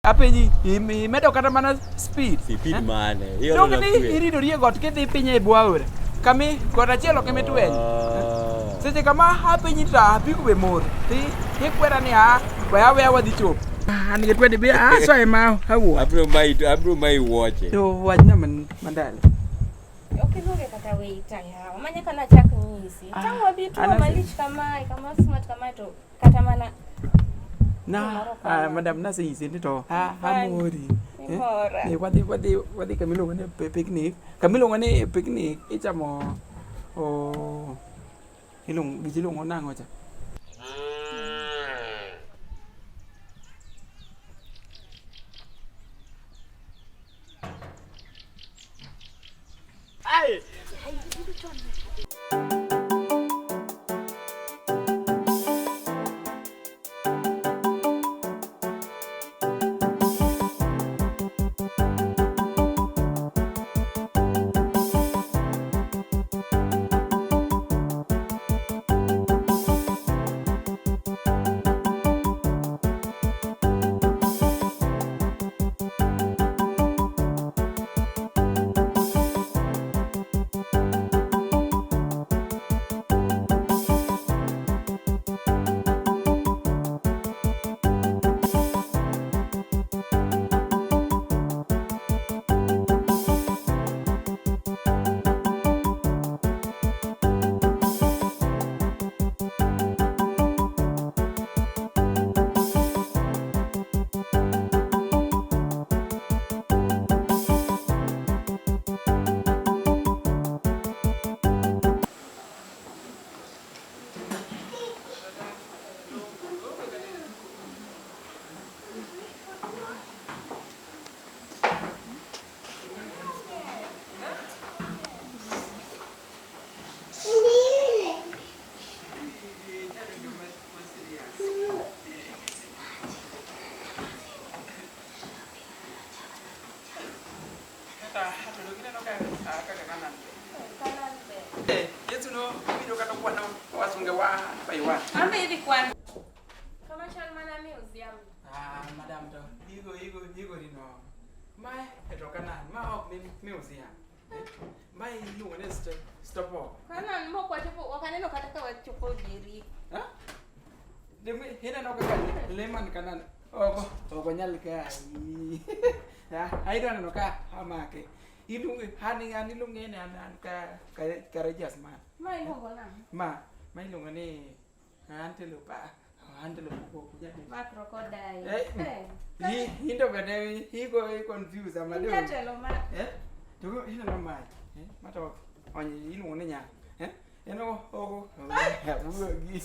Apenji, imedo kata mana speed. Speed Eh? mane? Iolo Donge na ni kwe. iridori e got kidhi piny e bwo aora. Kami got achiel ok emitwenyo. Ah. Seche kama apenji to apiko be mor. Ti ikwera ni a we aweya wadhi chopo. An gi 20 bi aso ema awuok. Abiro mayi wuoche. To wachna mandalo. Ok iluonge kata waiter yawa. Ma nyaka nachak nyisi. Ah, Tang' wabi tuo anase- malich kamae, kama smart kamae to kata mana Na Gimoro ah, kama. madam nasenyisi ni to ah, Fine. amori. Eh? Imora. Eh, wadhi kama iluongo ni picnic. Kama iluongo ni picnic ichamo o iluongo gich iluongo nang'o cha? Ai! Yesu no biro kata kwano wasunge wa by one. Ambe idhi kwan. Kama chal mana museum. Ah, madam to igo igo igo rino. Mae to kana ma ok mi museum. Mae iluongo ni stop off. Kanan mok wachopo ok aneno kata ka wachopo Jeriko. Ha? Demi ineno kaka le man kanan ok ok onyal kai. Ha, aidwa neno ka amake. Iluonge an an iluonge ni an an ka ka courageous man. Ma iluongo nang'o? Ma iluongo ni antelope ah, antelope ok Ma crocodile. Eh, Eh. In to bende igo i confuse ama In do. jatelo ma Eh? To ineno mae. Eh? Ma to onye iluongo ni nyang'. Eh? En o o wuogi.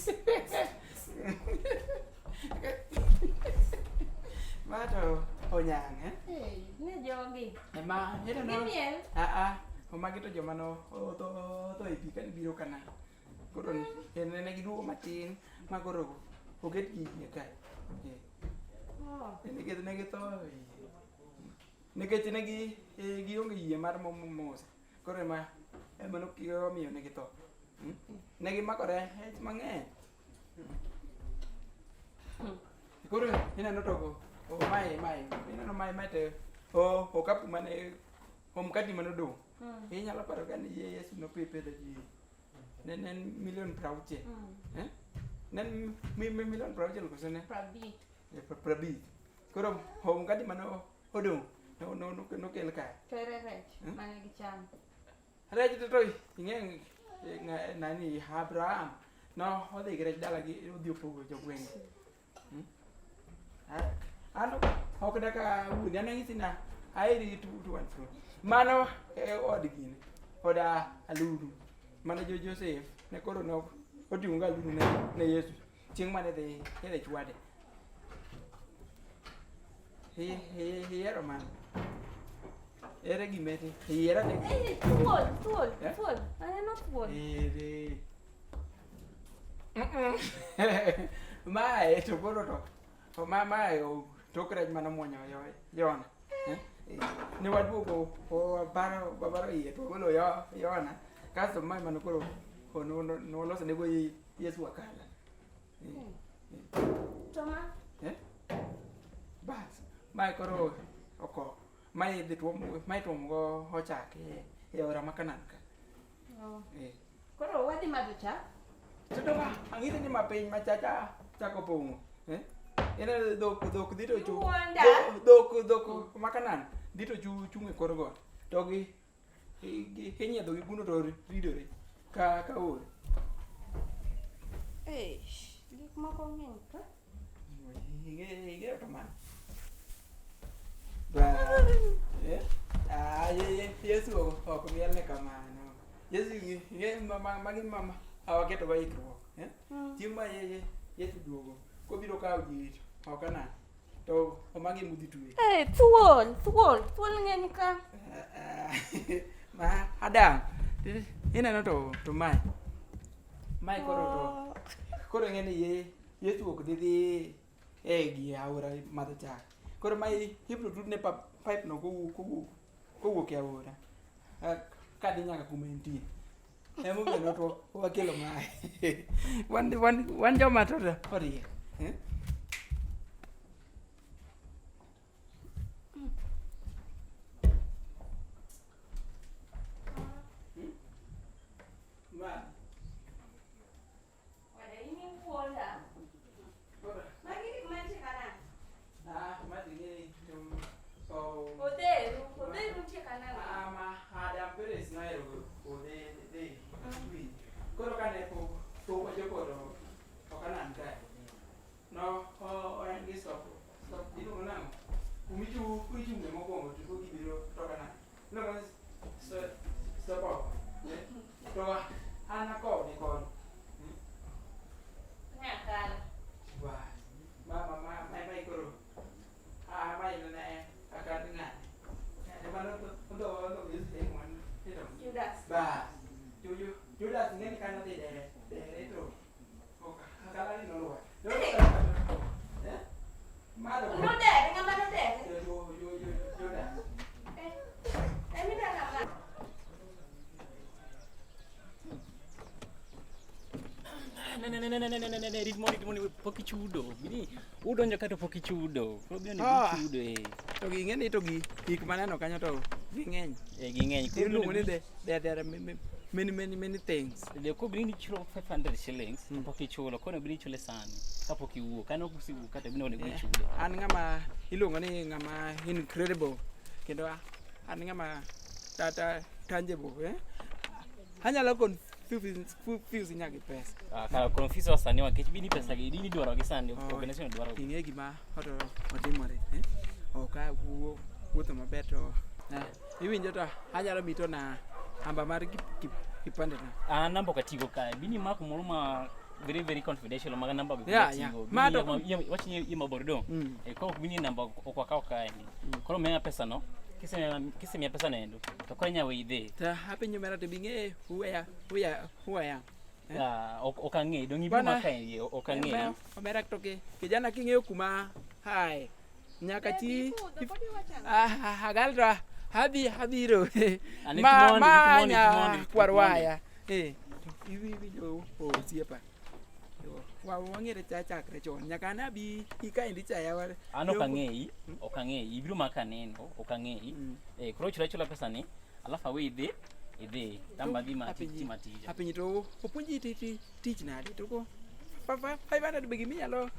Ma to onyang' eh? Eh, ne jogi. Ema ineno. Gimiel. Ah ah. Magi to joma no otho otho e pi kane biro kana. Koro ne giduogo matin ma koro oketgi e yie kae. Eh. Oh. Nikech ne githo e yie. Nikech ne gi eh, gionge yie mar Musa. Koro ema ema nomiyo ne githo. Ne gimako rech mang'eny. Koro ineno to o mae mae ineno mae mae to o okapu mane o mkati mane odong'. Inyalo paro ka ni Yesu nopidho ji ne en milion 60. Eh? Ne en milion 60 koso ne? 50. Eh, 50. Koro o mkati mane odong' nokel kae. To ere rech mane gichamo? Rech to ing'e nani Abraham no odhi gi rech dalagi odhi opogo jogweng'. An ok daka wuondi an anyisi na aheri to and fro. Mano e od gini od aluru mane jo Joseph ne koro ne oting'o go aluru ne Yesu chieng' mane idhi idhi chwade. Ihero mano? Ere gima iyiero ane. Eh, thuol, thuol, Eh? thuol. Aneno thuol. Ere. Mae to koro to ma mae tok rech mane omuonyo Yona. Eh? Ne waduogo wabaro wabaro iye to wagolo Yona. Kasto mae mane koro noloso nego Yesu akala. To ma? Eh? Bas. Mae koro oko. Mae idhi tuom mae tuom go ochak e e aora ma Kanan ka. Oh. Eh. Koro wadhi madho chak? To to ma ang'isi ni ma piny ma chacha chako pong'o. Eh? Ineno dhok dhok dhi to chung. Iwuonda. Dhok dhok ma Kanan dhi to chung e kor got. To gi inyiedho gi kuno to ridore ka ka or. Eish, gik moko ng'eny ka. Ing'eyo kamano. Ba, eh? Ah, Yesu ok mielne kamano. Yesu ing'e magi mama awaketo go ikruok. Eh? Chieng' ma Yesu duogo, kobiro kawo ji to ok ana. To omagi mudhi twe. Eh, thuol, thuol, thuol ng'eny ka. Ma Adam, ineno to to mae. Mae koro to koro ing'e ni Yesu ok dhi dhi e gi aora madho chak. Koro mae ibiro tudne pipe no kowuok kowuok kowuok e aora. Kadhi nyaka kuma entie. Emomiyo ne wakelo mae. Wan wan wan joma to oriek. Eh? Ma Wada in iwuonda. koro Magi gik mantie Kanan. ah ma dhi to oh Odheru, odheru nitie Kanan. Ah, ma Adam Perez nohero odhe dhi winjo. Koro kane pok pok ochopo to to Kanan kae. No o en gi stop stop iluongo nang'o? Kuma ichunge mokwongo to kok ibiro to Kanan. Iluongo ni stop off. Eh? To an akode koni. Nyakala. Wa ma ma ma ma ma koro ah ma ne akan ng'ane. Ema no no no no Judas. Bas. Judas ng'eni ka nodhi dere dere to ok akala ni noluwe. Eh? Malo. Nodere, ng'ama nodere. Judas. Eh, emidana ma. Ne ne ne ne ne ne ne ne ne rit mondi rit mondi pok ichudo. Bini udonjo ka to pok ichudo. Koro biro ni Ah. ichudo eh. To ging'e ni to gi gik maneno kanyo to ging'eny. Eh ging'eny. Koro Iluongo ni there are many many many things. De ko bini ichulo 500 shillings to pok ichulo. Koro bini ichule sani kapok iwuok. Kane ok osewuok kata bini onego ichule. An ng'ama iluongo ni ng'ama incredible kendo an ng'ama tata tangible eh? Anyalo confuse nyaka gi pesa. Ah, ka confuse wa sani nikech bini pesa gi dini dwaro gi sani Oh. organization dwaro. gi. Ing'e gima otimore eh? Ok awuo wuotho maber to iwinjo to anyalo mito na amba mar kipande na. Ah, namba ok atigo kae. Bini mako moro ma very very confidential mag namba go Yeah, yeah. atigo. Ma to- Wach ni ima bordo. Mm. Eh, koro ok bini namba ok wakaw kae ni. Koro miya pesa no. Kisemiya pesa no endo to koro inya we idhi. To apenjo mera to bing'e who I who I who I am. Eh? Ah, ok ang'eyo. Dong' ibiro Bwana- ma kae ok ang'eyo. Omera to kijana king'eyo kuma hae nyaka chi Ikudho, pod iwacho ang'o? Ah, agal to adhi abiro Ani ma timondi, ma timondi, nya timondi, kwar timondi. waya eh to iwinjo osiepa wa wang'ere cha chakre chon nyaka ne abi ikaendi cha yawa An ok ang'eyi, ok ang'eyi. Ibiro ma kaneno, ok ang'eyi. Mm. Eh, koro chula chula pesa ni, alafu awe idhi, idhi. Tamba dhi ma timo tija. Apenji to opuonji tich nade to ko 500 be giminyalo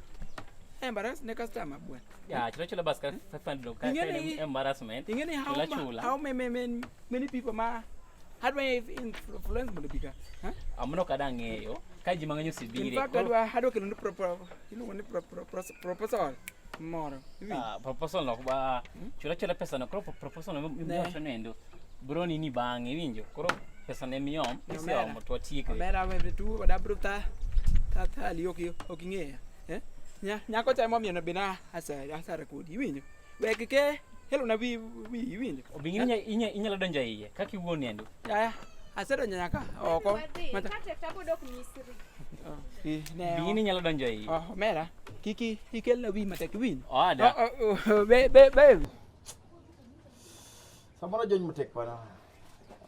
embarrass ne customer bwana. Ya, chula chula bas ka 500 ka Ing'e ni- embarrassment. Ing'e ni Chula chula. how many many people ma adwa influence mondo bi ka. Huh? Amno kada ng'eyo ka ji mang'eny In osebire. fact adwa adwa kelo ni iluongo ni proposal moro. Iwinjo? Ah, proposal no ba chula chula pesa no koro proposal no miwacho nendo. Bro ni ni bang'e iwinjo. Koro pesa ne miyom, kiseomo to watiekre. Omera we tuo koda abro ta ta thali ok ok ing'eya. Eh? Nyako cha emomiyo no bina asara asara kodi iwinjo. Wek ke helona wi wi iwinjo. Obing'e inyalo donjo iye kaka iwuon nendo. Ya asedonjo nyaka oko. Wadhi, Mata- ka tek to abodok Misri. Oh, ne Bing'e ni inyalo donjo iye. Oh, omera kiki ikelna wi matek iwinjo. Oada. Oh, oh, oh, be be be. Samoro jony matek bana.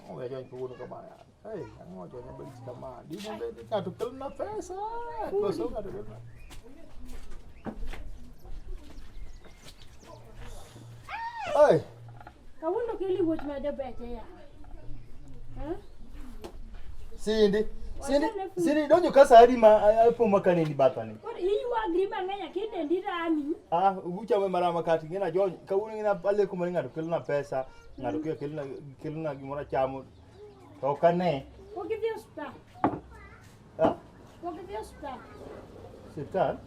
Ang'o miyo ajony kawuono kama? Hey, ang'o jony malich kama? Dine bed ni ng'ato kelona pesa. Koso ng'ato kelona. Ai, Kawuono keli wuoch ma jabeche ya. Eh? Sindi. Sindi, sindi donjo ka sa adi ma apo makaneni bathani. Koro iywagri mang'eny akia dendi rami. Ah, uchame marama kati ng'ina jony kawuono ng'ina aleko mar ng'ato kelona pesa, ng'ato kia kelona kelona gimoro achamo. To ok ane. Pok idhi e osiptal. Ah, Pok idhi e osiptal. osiptal?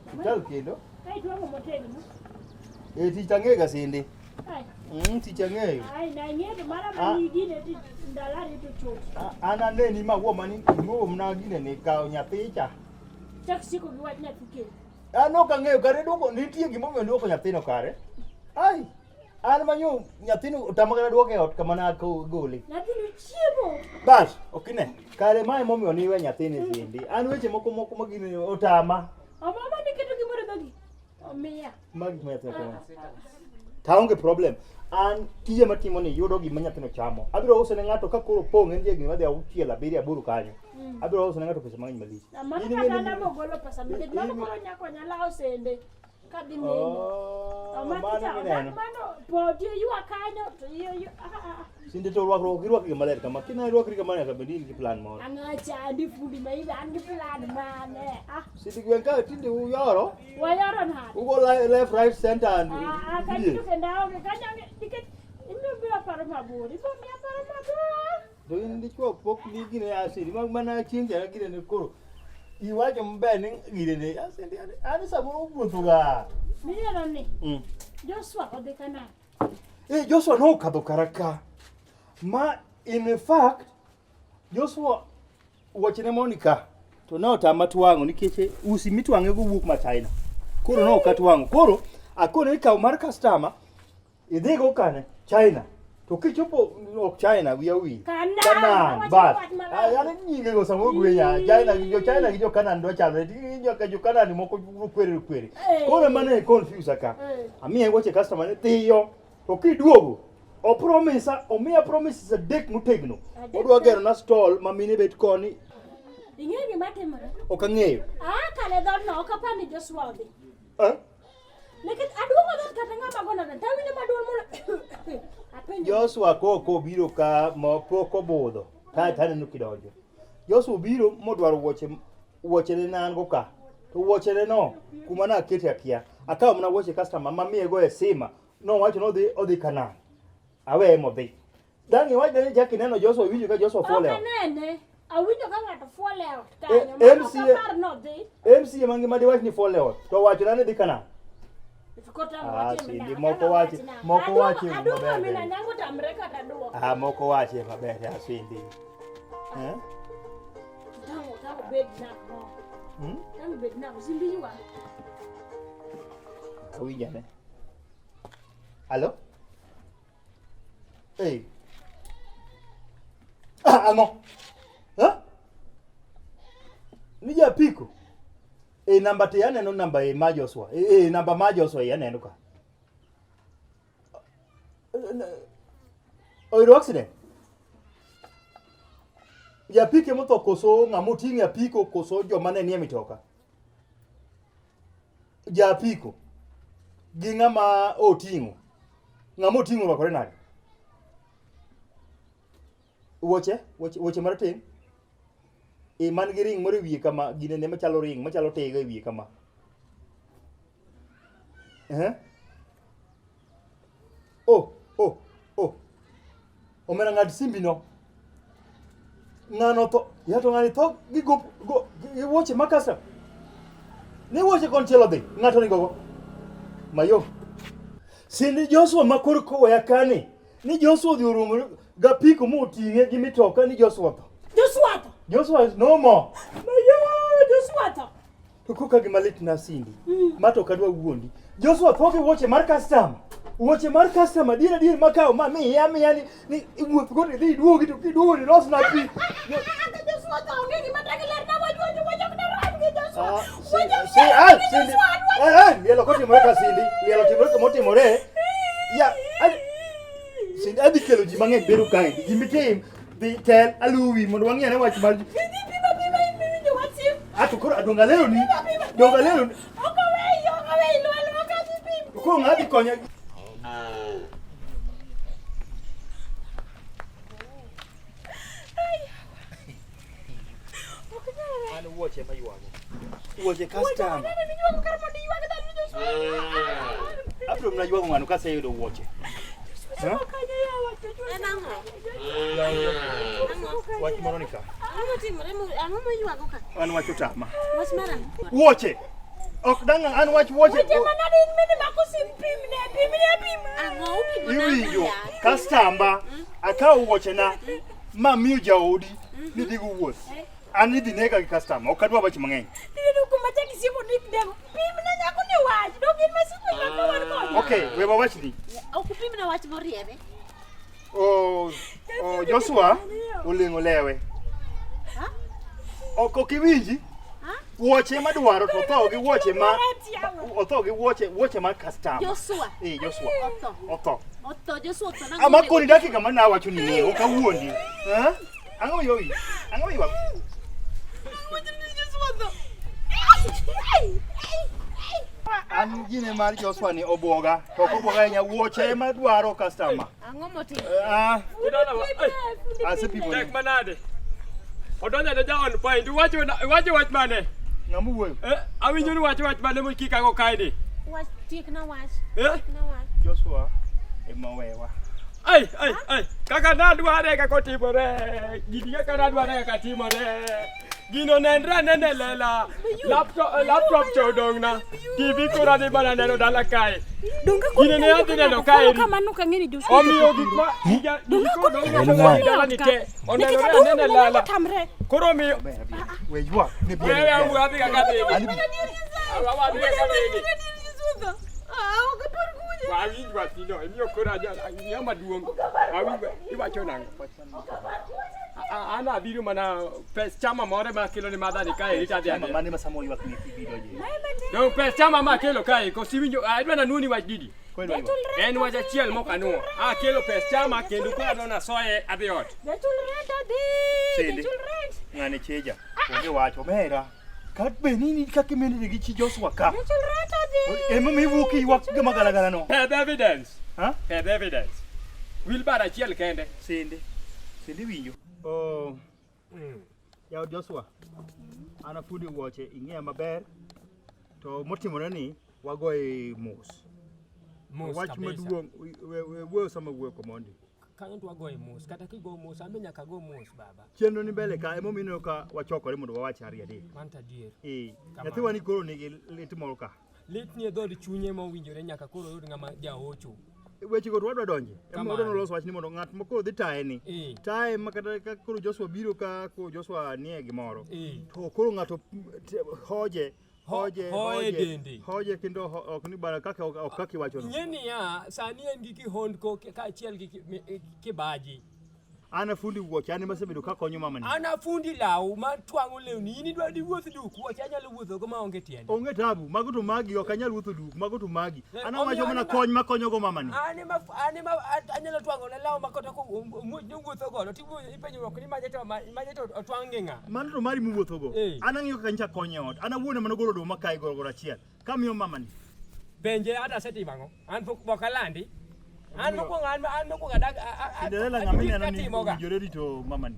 Osiptal kendo? Ka itwang'o motegno. Eh, tich ang'eyo ga sindi. Ai, Tich ang'eyo. ai, nang'eyo mara Ah. mani gine ti ndalo ariyo to chopo. An aneni ma wuo mani iluongo mana gine ni kawo nyathi cha. Chak siko gi wach nyathi kendo. An ok ang'eyo kare duoko nitie gimomiyo duoko nyathino kare. Ai, an manyo nyathino otama kata duoke e ot kama ne gole. Nyathino chiemo. Bas, ok ine. Kare mae momiyo niwe nyathini sindi. An weche moko moko ma gini otama. Omama ni keto gimoro e dhogi. Omiya. Magi gik ma nyathino timo. Taonge problem. An tije matimo ni yudo gima nyathino chamo. Abiro uso ne ng'ato ka koro pong' en jegni madhi auchiel, abiriyo, aboro kanyo. Abiro uso ne ng'ato pesa mang'eny malich. Mano In ka ing'e ni- dala mogolo pesa nikech mano koro nyako nyala osende kadhi neno. Oh, Omaki mano cha, mineno. omak mano pod ywa kanyo to iyo iyo ah, ah, ah. Sinde to rwakruok ok irwak gima ler kama. Kina irwakri kama nyaka bed ni in gi plan moro. Ang'o chandi fundi ma ibe an gi plan mane? Ah, Sinde gweng' ka tinde uyoro, wayoro nade? ugo left, right, center and Ah, ah, kanyo to kendo aonge kanyo onge nikech imiyo paro mabor, ibo miya paro mabor. To in dichuo pok ni gine asili ma mana chieng' cha gine ne koro iwacho maber ni gine ne asili an samoro wuotho ga. Mineno ni Joshua odhi Kanaan. Eh, Joshua nokadho kara ka. Ma in fact Joshua wachne Monica to ne otama twang'o nikech usi mitwang'e go wuok ma China. Koro ne ok atwang'o. Koro akone ni kaw mar customer idhi go kane China. To kichopo ok China wiya wil. Kanaan, Kanaan, wacho bas. wach maber. Ah, An nyinge go samoro gwenya. China gi jo China gi jo Kanaan dwa chalre. Nyaka jo Kanaan moko kwere kwere. Eh. Koro mano e confuse ka. Eh. Amiye weche customer ni dhiyo to kiduogo o promise omiya promises adek motegno. Adek Odwa te. gero na stall ma mine bet koni Ing'eyo gima timore? ok ang'eyo. Ah, kale dhodno ok apar ni Joshua odhi. Eh? Nikech aduogo dhoot kata ng'ama gona dhoot, tawinjo maduol mondo apenjo. Joshua koko obiro ka ma pok obudho kae to aneno kidonjo. Joshua obiro modwaro wuoche wuochene ne an go ka. To wuochene no kuma nakete akia. Akawo mana wuoche customer mamiye go e sima. Nowacho ni odhi odhi Kanaan. Aweye modhi. Dang' iwach ni chak ineno Joshua iwinjo ka Joshua Ok fuolo e ot. anene. Awinjo ka ng'ato fuolo e ot Eh, kanyo. Mano ok MCA apar nodhi. MCA mangima diwach ni fuolo e ot. To owachona ni dhi Kanaan. Kota Ah, watim Cindy, nang'o? moko Kata wache- wach nang'o? moko wache Aduogo maber mina ber. nyango tamre kata duoko. Ah, moko wache maber ya Cindy. Eh? Tango tango bed nang'o? Hmm? Tango bed nang'o? Simbi ywak. Awinjo ane. Alo? Hey. Ah, ang'o? Ha? Ni japiko? E namba te aneno namba e ma Joshua. E, e namba ma Joshua e aneno ka. Oyudo accident? Japiko emotho koso ng'ama oting'o apiko koso joma ne nie mitoka? Japiko gi ng'ama oting'o. Ng'ama oting'o orwakore nade? Wuoche, wuoche, wuoche marateng'. E man gi ring moro e wiye kama, ginene machalo ring, machalo tiga e wiye kama. Eh? Oh, oh, oh. Omera ng'ad simbi no. Ng'ano tho, ya to ng'ani tho gi go, go gi wuoche ma custom. Ni wuoche konchiel odhi, ng'ato ringo go. Mayo. Sindi Joshua ma koro koweya kani. Ni Joshua odhi orumo gapiko moting'e gi mitoka ni Joshua tho. Joshua tho. Joshua is no more. Mayo, Joshua tho. To koka gima lit na Cindy. Ma to ok adwa wuondi. Joshua tho gi wuoche mar customer. Wuoche mar customer adier adier makawo ma miya miya ni ni iwuoth go idhi iduogi to kiduogo ni losna pi. Aka Joshua tho onge gima dak lerna wach wach wach ok daram gi Joshua. Ah, Wach ok si- daram ah, gi Cindy. Joshua, adwa- Eh, eh, lielo kotimore ka Cindy. Lielo timore kamotimore. Ya, Cindy adhi kelo ji mang'eny bedo kaendi. Gimitim dhi tel aluwi mondo wang'i ane wach mar Idhi pima pima in miwinjo wach sim. Ato koro adonga lero ni. Donga lero ni. Ok aweyi, ok aweyi, luwa luwa ka dhi pim. Koro ng'a dhi konya. An wuoche ema ywago. Wuoche customer. Minyuogo kar mondo iywag dhano Joshua. Abiro mana ywago ng'ano kaseyudo wuoche. Joshua kanyo yawa Joshua. En ang'o? Ang'o? Wach moro ni ka. Ang'o motimore? Ang'o moywago ka? An wach otama. Wach mar ang'o? Wuoche. Ok dang' an wach wuoche. Weche manade in mene mako sim pimne pimne pim. Ang'o upimo nang'o Iwinjo. ya? Kastamba akawo wuochena mamiyo jaodi ni dhigo wuoth. An idhi nega gi kastama. Ok adwa weche mang'eny. Tineno kuma chaki siemo ni demo. Pimne nyako ni wach. Dong in masiko ywak ka wan kode. Okay, we wawachni. Ok upimna wach moriere. O, o Joshua oleng'o lewe. Ha? Ok ok iwinji? Ha? Wuoche madwaro to otho gi wuoche ma otho gi wuoche wuoche mar customer. Joshua. Eh, Joshua. Otho. Otho. Otho Joshua otho nang'o? Ama koni dakika mana awacho ni ne ok awuondi. Eh? Ang'o yowi? Ang'o ywak? An gine mar Joshua ni obwoga to ok obwoga ahinya wuoche ema dwaro customer. Ang'o motimo? Ah, Kidala wa. Ai, asepimo Tek ni. manade. Odonjo adoja on point. Iwacho iwacho wach mane? Ng'ama wuoyo? Eh, awinjo ni wacho wach mane mokikago kae ni. Wach tiekna wach. Eh? Tiekna wach. Joshua ema wewa. Ai, ai, ai. Kaka nadware kaka otimore. Gini kaka nadware kaka timore. Gino nenre anena e lela. Laptop, laptop cha odong'na. TV koro adhi mana neno dala kae. Donge Gini ne adhi neno kae. kamano kang'e ni Joshua. Omiyo gik ma giga Donge gik koro odong'na Joshua dala ni dala ot ni ka. te. Nikech Onenore aduogo anena e mana nyako lela. tamre. Koro omiyo We ywak ne bi. wewe adhi kaka adhi. Adhi kaka adhi. Awinj wachno, imiyo koro ng'ama duong'. Awinj iwacho nang'o? An abiro mana pes chama moro ema akelo ni madhani kae eri adhi adhiya. Mane ma samo ywak ni TV donje. Dong pes chama ma akelo kae, koso iwinjo adwa nanuoni wach didi. Kweli ywak. En wach achiel mok anuo. Akelo pes chama kendo koro adwa nasoye adhi ot. Jachul rent odhi. Sende. Jachul rent. Ng'ane cheja. Onge wach omera. Kat be ni kaka imenede gi chi Joshua ka. Jachul rent odhi. Ema miwuok iywak gima galagala no. Pedh evidence. Ha? Pedh evidence. Wilbar achiel kende. Sende. Sende winjo. Oh. Jaod Joshua. An afundi wuoche ing'eya maber. To motimore ni wagoye mos. Mos Wach kabisa. maduong' we wuoyo sama wuoyo komondi. Kanyo to wagoye mos. Kata kigo mos, an be nyaka go mos baba. Chenro ni mbele ka emomiyo ineno ka wachokore mondo wawach ariyo adek. Mano to adier. Eh, Kamano. nyathiwa ni koro nigi lit moro ka. Lit ni e dhood chunye mowinjore nyaka koro oyud ng'ama jahocho. Weche go to wadwa donje. Ema Kamano. wadwa noloso wach ni mondo ng'at ma koro dhi taye ni. Eh. Taye ma kata ka koro Joshua biro ka koro Joshua nie gimoro. Eh. To koro ng'ato hoje hoje hoye hoje dende. hoje kendo ok ni bana kaka ok kaka iwacho no. Ing'e niya, sani en gi kihondko kaachiel gi kibaji. An afundi wuoche, an ema asebedo kakonyo mamani. An afundi law ma twang'o lewni, in idwa di wuoth duk, wuoche anyalo wuothogo maonge tiende. Onge tabu, mago to magi, ok anyal wuotho duk, mago to magi. Eh, An awacho omiyo mana an ema- kony makonyogo mamani. An ema an ema anyalo twang'o ne law ma kata komuoch ni owuotho godo, tiwuoyo ipenjo ni maje to maje to otwang' gi ng'a? Mano to mari miwuothogo. Eh. An ang'iyo kaka nyicha konyo e ot. An awuon ema nogolo oduma kae gorogoro achiel. Kamiyo mamani. Penje ata asetimo ang'o? An pok pok alandi. An mokwongo an an mokwongo adak Cinderella ng'ama ineno ni atimoga. owinjore rito mamani.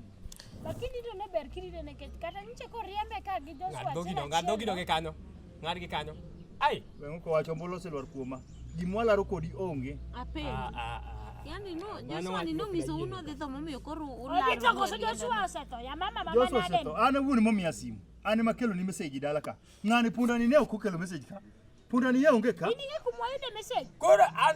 Lakini to ne ber kirite nikech kata nyiche koriembe ka gi Joshua Ng'ad dhogi achiel no, ng'ad dhogi no achiel gi kanyo. Ng'ad gi kanyo. Ai. Weng'o kowacho ombulu oselwar kuoma. Gima walaro kodi onge. Apenjo. Ah, ah, ah. Yani no, Mano Joshua wach ni mok nonyisou dayiego. nodhi tho momiyo koro Odhi ularo tho koso mondo Joshua osetho ya mama mama Joshua nade osetho. An awuon momiya simu. An ema kelo ni message dala ka. Ng'ani punda ni ne ok okelo message ka. Punda ni onge ka. In ing'e kuma wayude message Koro an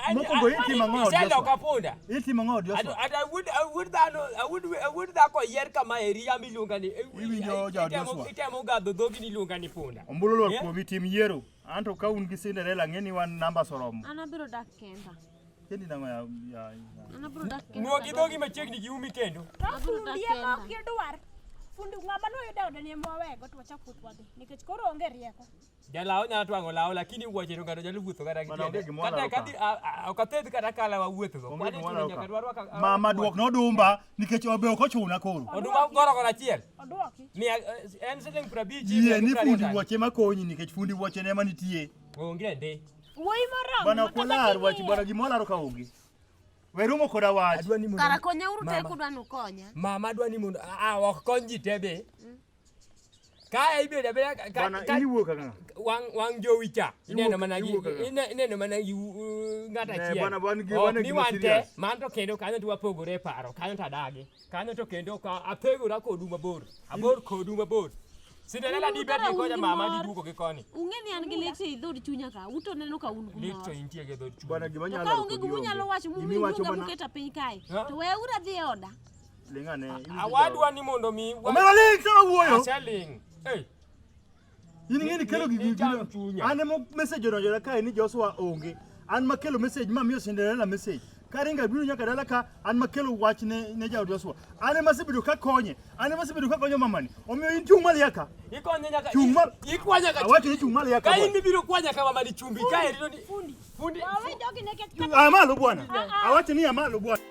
an Mokwongo itimo ang'o, Iseloka Joshua? punda. Itimo ang'o Joshua? Ado awuod awuod dhano awuod awuod dhako oyier kama eri yam iluonga ni Iwinjo jaod Joshua? Itemo gadho dhogi ni iluonga ni punda. Ombulu olwar Eh? kuomi tim yiero. Anto ka un gi Cinderella ng'e ni wan numbers oromo. An abiro dak kenda. Kendi nang'o ya ya. ya. An abiro dak kenda. Nuo gi dhogi machiegni gi umi kendo. To Abiro dak fundi ema kenda. ok idwar. Fundi ng'ama noyudo e ode ni ema wawego to wachak wuoth wadhi nikech koro onge rieko. Jalaw nyalo twang'o law lakini wuoche to ng'ato nyalo wuotho kata gi Mana onge tiende. gima Kata walaro kadhi ok athedh kata kala wawuotho go. Onge Kwani gima chuno walaro nyaka ka. dwarwa ka. Mama duok nodumba nikech obe ok ochuna koro. Oduma gorogoro achiel. Odwoki. Mia en siling 50. Yie ni fundi wuoche makonyi nikech fundi wuoche ne ema nitie. Onge ndi. Wuoyi moromo. Bwana ma ok kata walar wach king'iyo. bwana gima walaro ka onge. We rumo koda wach. Adwa ni mondo Kara konyauru te Mama. kudwa nukonya. Mama adwa ni mondo ah ok kony ji te be. Kae ibedo abeda Bwana in iwuok kaka. Wang' wang' jowi cha ineno mana gi iwuok kaka. ineno mana gi ng'at Ne, achiel. bwana, wan gi- Ok wan e ni gima wan te, serious. man to kendo kanyo to wapogore e paro, kanyo to adagi. Kanyo to kendo ka apegora kodu mabor. Abor kodu mabor. Cinderella Un di bed kara gi un kocha gi mama mor. di duogo gi koni. Ung'e ni an gi lit e dhood chunya ka, uto neno ka un gi Lit mor. to intie gi dhood chuny. Bwana gima To nyalo ka laro onge kodi gima unyalo onge. wacho Gima iwacho muwinjuga bwana- muketa piny kae, Ha? to weuru adhi e oda. Ling ane. iwinjo Awadwa ni mondo mi wa- Omera ling sama wuoyo. Aseling. Hey. In ing'e ni kelo Ni- gigi ni cham gino. chunya. An ema message odonjora kae ni Joshua onge. An makelo message ma miyo Cinderella message. Karinga biro nyaka dala ka an makelo wach ne jaod Joshua. An ema asebedo ka konye. An ema asebedo ka konyo mamani. Omiyo in chung' malo yaka. Ikonye nyaka Chung' malo. Ikwanya ka Awacho ni chung' malo yaka. Ka in bwana. mibiro kwanya ka mama ni chumbi ka eri ni Fundi. Fundi. Wawe jogi nikech Aa malo bwana. Awacho ni aa malo bwana.